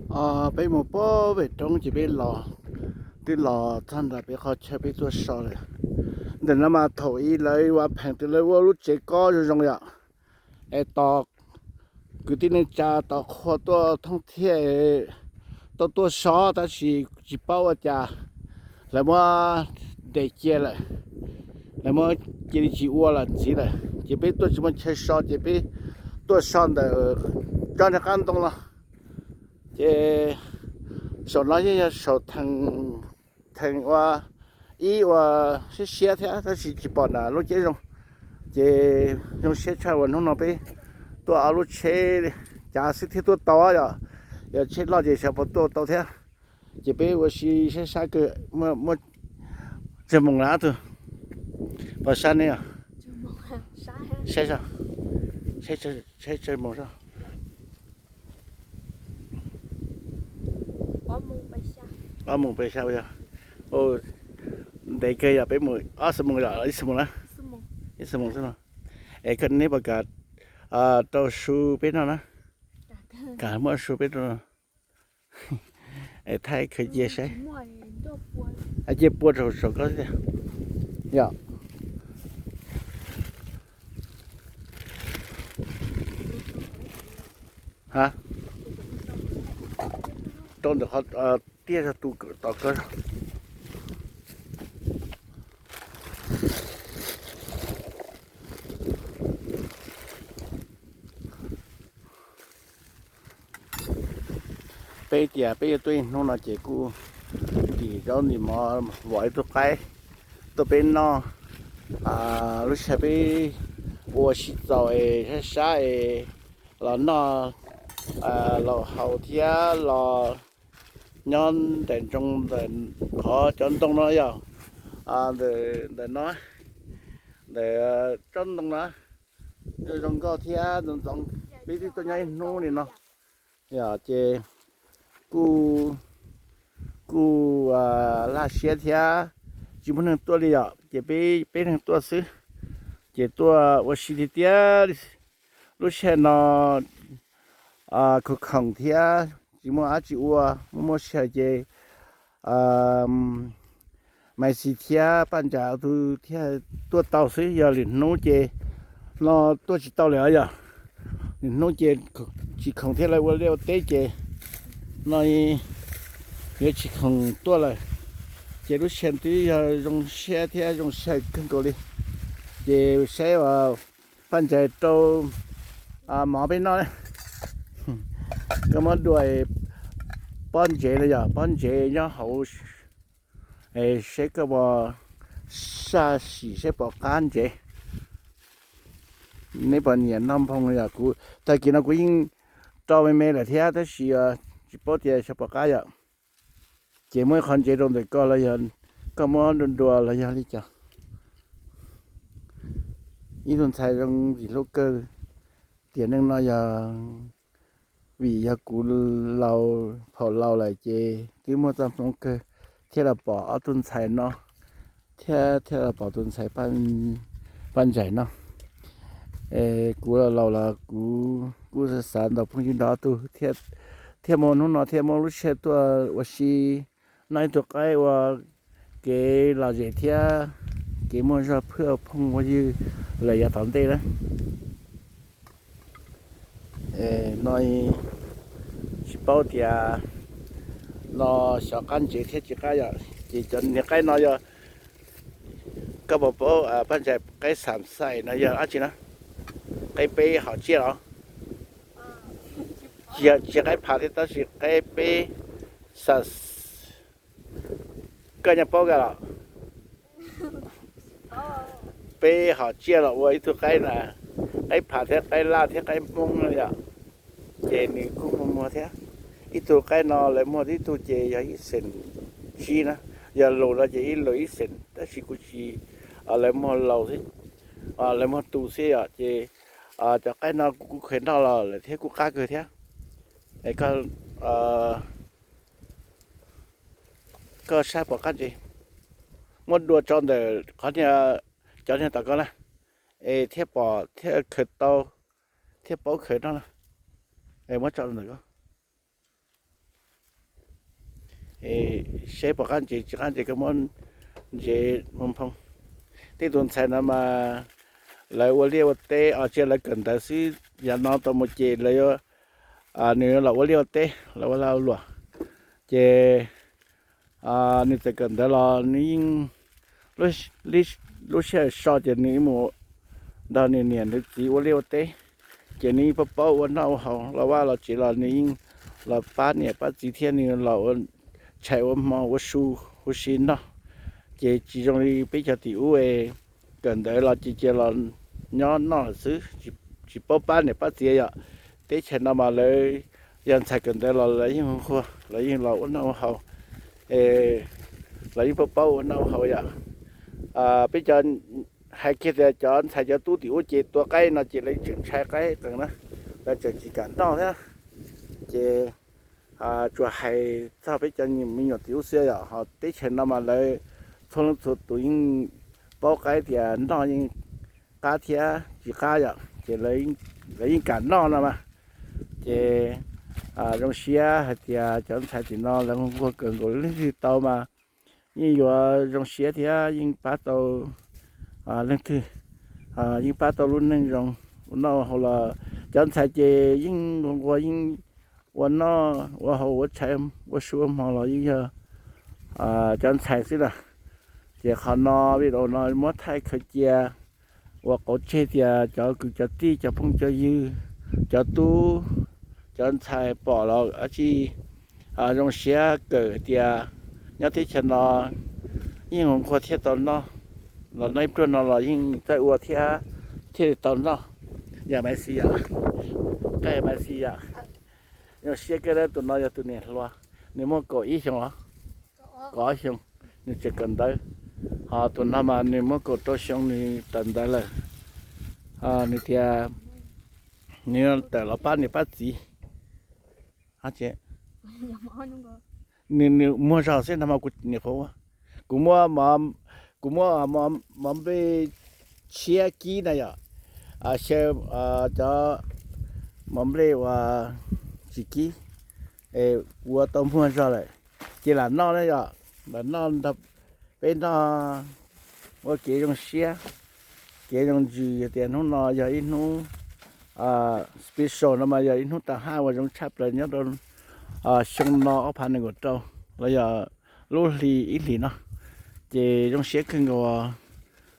Peb mus pem vej roob ces peb los, twb los txog nram peb qhov chaw peb tuaj so lawm. Ntawm no mas thaum ub lawv ua pheem, lawv ua lub tsev kob zoo zoo yom, es tos kwv tij neej tsa tos qhua tuaj thoob thiaj tau tuaj so, tab sis tsis paub ua cas lawv muab ntes cia lawm, lawv muab cia li tsis ua lawm ntxiv lawm, ces peb tuaj tsis muaj chaw so ces peb tuaj so ntawm tsob niag qab ntoo no. Ces saum no yeej yog saum theem, theem ua ib ua siab siab thiab, tab sis tsis pom nram lub ceb zoo. Ces zoo siab tshaj uas hnub no peb tuaj ob lub tsheb cav xwb thiaj tuaj tau yom, yog tsheb loj ces xyov puas tuaj tau thiab. Ces peb ua si saib sab kawg, muaj tsawg moos lawm tus, pom sab ne, saib, saib tsawg moos. Ob moos peb xya yog, ntev kawg yog peb mus ob xuab moos yog ib xuab moos na, ib xuab moos xwb no. Es koj neb puas kam rau su peb noj na? Kam muab su peb rau no. Es thaij khaws cia saib. Cia pua rau saum koj tiag. Yog, ha, rau ntawm qhov tiaj zog tus tom kawg. Peb tias peb yuav tuaj ib hnub no ces kuj ntim zaub ntim mov vom ib tug qaib tuaj peb noj. Lub sij hawm peb ua si txaus es sab sab es los noj, los haus thiab los nyob nraim nroos ntawm qhov cov ntoo no yog, ntawm no, ntawm tsob ntoo no zoo nkauj thiab ntxoov ntxoov. Peb twb tuaj nyob ib hnub li no yog ces kuj, kuj laj siab thiab tsis muaj neeg tuaj li yom, ces peb, peb neeg tuaj xwb. Ces tuaj ua si tiag tiag. Lub sij hawm no khoom khoom thiab tsis muaj dab tsi ua, muaj muaj sij hawm ces Maiv Xis thiab Paj Ntsais tus thiaj tuaj tau xwb, yog lwm hnub ces no tuaj tsis tau lawm os yog. Lwm hnub ces tsis khoom thiab lawv ua liaj ua teb ces no yuav tsis khoom tuaj lawm. Ces lub sij hawm twb yog zoo siab thiab zoo sij hawm kawg nkaus li. Ces saib Paj Ntsais rau mov peb noj. Koj muab dua pob ntsev no yog pob ntsev nyob hauv, saib koj puas saj sim saib puas qab ntsev. Neb puas nyiam noj nphoo yog kuv tag kis no kuv yeej rau me me lawm thiab tab sis tsis paub tias xyov puas qab yom. Ces muaj ib qho ntsev rau ntawm koj los yog koj muab dua dua los yog li cas. Ib tug ntxhais zoo ntxim hlub kawg. Tiam neej no yog vim yog kuv laus, phaum laus lawm ces twb muaj txoj hmoov kawg thiaj los pom ob tug ntxhais no, thiab thiaj los pom tus ntxhais Paj Ntsais no. Kuv los laus los kuv kuj xav ntaus phooj ywg nrog ob tug thiaj muaj hnub no thiaj muaj lub sij hawm tuaj ua si noj ib tug qaib ua kev lom zem thiab kev muaj zog phwj phooj ywg lawm yav tom ntej na. No tsis paub tias no xyov qab ntsev thiab tsis qab yom. Ces cov niag qaib no yog, koj puas paub Paj Ntsais, qaib xam xais no yog dab tsi na? Qaib peb hom tsiaj los? Tsis, tsis qaib phav thiab tab sis qaib peb xam, koj nyob paub ka los? Peb hom tsiaj los ua ib tug qaib na, qaib phav thiab qaib laj thiab qaib hmoob no yom. Ces nws kuj muag muag thiab. Ib tug qaib no lawv muag ib tug ces yog ib xees tsib na, yog lus no ces ib lus ib xees tab sis kuv tsis, lawv muag laus xwb, lawv muag tus xwb yom. Ces cov qaib no kuv kuj kheev noj los lawm thiab kuj qab kawg thiab. Koj saib pom qab ntsev, muab dua tso ntawm qhov niag, cov niag tom koj na, es thiaj pom thiaj khaws tau, thiaj paub khaws noj na. Es muab tso ntawm koj. Saib puas qab ntses, tsis qab ntses koj muab ntses mus nphoo. Tej tus ntxhais no mas lawv ua liaj ua teb os, tsis yog lawv kawm ntawv xwb, yav no tau mus ces lawv yuav, nws los ua liaj ua teb, lawv ua lag ua luam. Ces nws txawm kawm ntawv los nws yeej, lub sij hawm so ces nws yeej mus nrog nws niam nws txiv ua liaj ua teb, ces nws yeej paub paub ua noj ua haus, los vaj los tsev los nws yeej los pab niam pab txiv thiab nws los ua tshais ua hmo ua su huv si noj. Ces tsis zoo li peb cov tim ub kawm ntawv los ces cia los nyob noj lawm xwb, tsis paub pab niam pab txiv yom. Teb chaws no mas lawv yog ntxhais kawm ntawv los lawv yeej hu nqua, lawv yeej los ua noj ua haus, lawv yeej paub paub ua noj ua haus yom. Peb cov hais kiag tias cov ntxhais cov tub tim ub ces tua qaib no ces lawv tseem ntshai qaib qees na, lawv tseem tsis kam noj thiab. Ces tsuas hais txog peb cov me nyuam tim ub xwb yom, ho teb chaws no mas lawv txhua leej txhua tus yeej paub qaib tias noj yeej qab thiab tsis qab yom, ces lawv yeej kam noj no mas. Ces zoo siab hais tias cov ntxhais tim no lawv nquag kawm nkaus leej twg tau mas yeej yuav zoo siab thiab yeej pab tau leej twg, yeej pab tau lub neej zoo. Ua noj ua haus los cov ntxhais ces yeej nquag nquag yeej ua noj ua haus ua tshais ua su ua hmo los yeej yog cov ntxhais xwb na. Ces qhov no video no muab thaij khaws cia ua qauv tseg tias cov kwv cov tij cov phooj cov ywg, cov tub cov ntxhais pom los dab tsi zoo siab kawm tias nyob teb chaws no yeej ua nqua thiaj tau noj, los noj ib pluag no los yeej txawj ua thiab thiaj li tau noj. Yog Maiv Xis yom, koj yog Maiv Xis yom. Zoo siab kawg, tus no yog tus niam hluas, nws muaj kaum ib xyoo os, kaum ob xyoo, nws tseem kawm ntawv. Ho tus no mas nws muaj kaum rau xyoo nws tawm ntawv lawm. Nws tias nws tawm los pab niam pab txiv. Nws, nws muag zog xwb no mas kuv niam qhuav ua. Kuv muab, kuv muab mov nplej tshiab kib na yom, xyaw cov mov nplej uas tsis kib, kuv ua tau muag zog lawm. Ces lam noj na yom, lam noj, peb noj ua kev zoo siab, kev zoo ntsws tias hnub no yog ib hnub special no mas yog ib hnub tag haj uas zoo tshaj plaws nyob rau xyoo no ob phav nees nkaum rau los yog lub hli ib hlis no. Ces zoo siab kawg nkaus,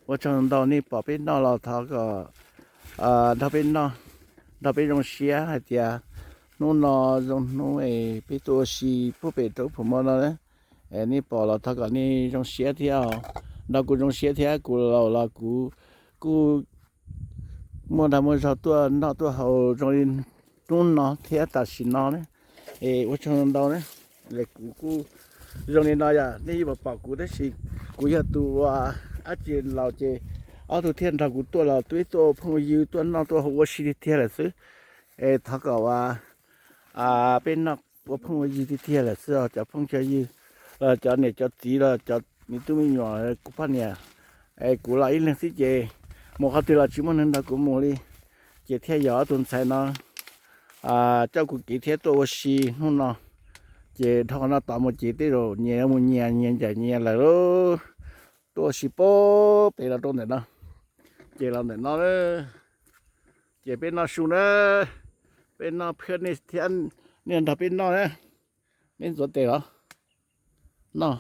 ua tsaug ntau nej pom peb noj los thov kom nrog peb noj, nrog peb zoo siab hais tias hnub no zoo hnub es peb tuaj ua si puag pem rau phum mov no. Nej pom los thov kom nej zoo siab thiab, nrog kuv zoo siab thiab. Kuv laus los kuv kuj muaj dag muaj zog tuaj noj tuaj haus zoo li hnub no thiab tam sim no na. Es ua tsaug ntau na. Kuv kuj zoo li no yom, nej yeej pom kuv tab sis kuv yog tus ua dab tsi laus ces ob tug thiaj nrog kuv tuaj los twb tuaj ua phooj ua ywg tuaj noj tuaj haus ua si tiag tiag lawm xwb. Es thov kom ua peb noj ua phooj ua ywg tiag tiag lawm xwb os cov phooj cov ywg, los cov niam cov txiv los cov me tub me nyuam kuv poj niam. Es kuv los ib leeg xwb ces mus qhov twg los tsis muaj neeg nrog kuv mus li, ces thiaj yog ob tug ntxhais no coj kuv kev thiab tuaj ua si hnub no. Ces dhau qhov no tod mus ces tej zaum nyias mus nyias, nyias ncaim nyias lawm. Tuaj ua si puag pem los rau ntawm no, ces los ntawm no, ces peb noj su na, peb noj phiab nej thiab, nej nrog peb noj na, nej ntxuav tes los noj.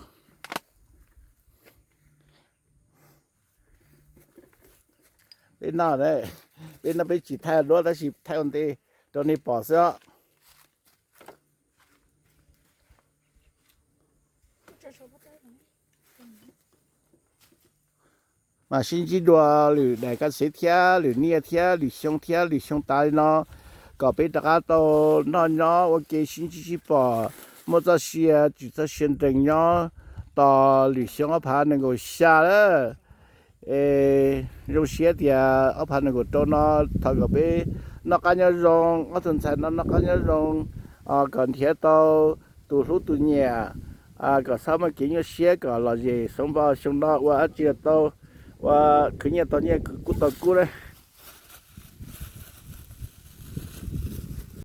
Peb noj, peb noj peb tsis thaij duab tab sis thaij ua ntej rau nej pom xwb os. Mas sib ntsib dua lwm daim kaj xev thiab lwm niaj thiab lwm xyoo thiab lwm xyoo tas li no, kom peb rov qab tau noj nyob ua ke sib ntsib sib pom, muaj txoj sia tswm txoj sia nrees nyob tos lwm xyoo ob phav nees nkaum xya lawm. Es zoo siab tias ob phav nees nkaum rau no thov kom peb noj qab nyob zoo, ob tug ntxhais no noj qab nyob zoo, kom nrhiav tau tus hlub tus nyiam, kom txhob muaj kev nyuaj siab, kom lom zem xyoo npo xyoo no ua dab tsi los tau, ua khwv nyiaj tau nyiaj, khwv kub tau kub na.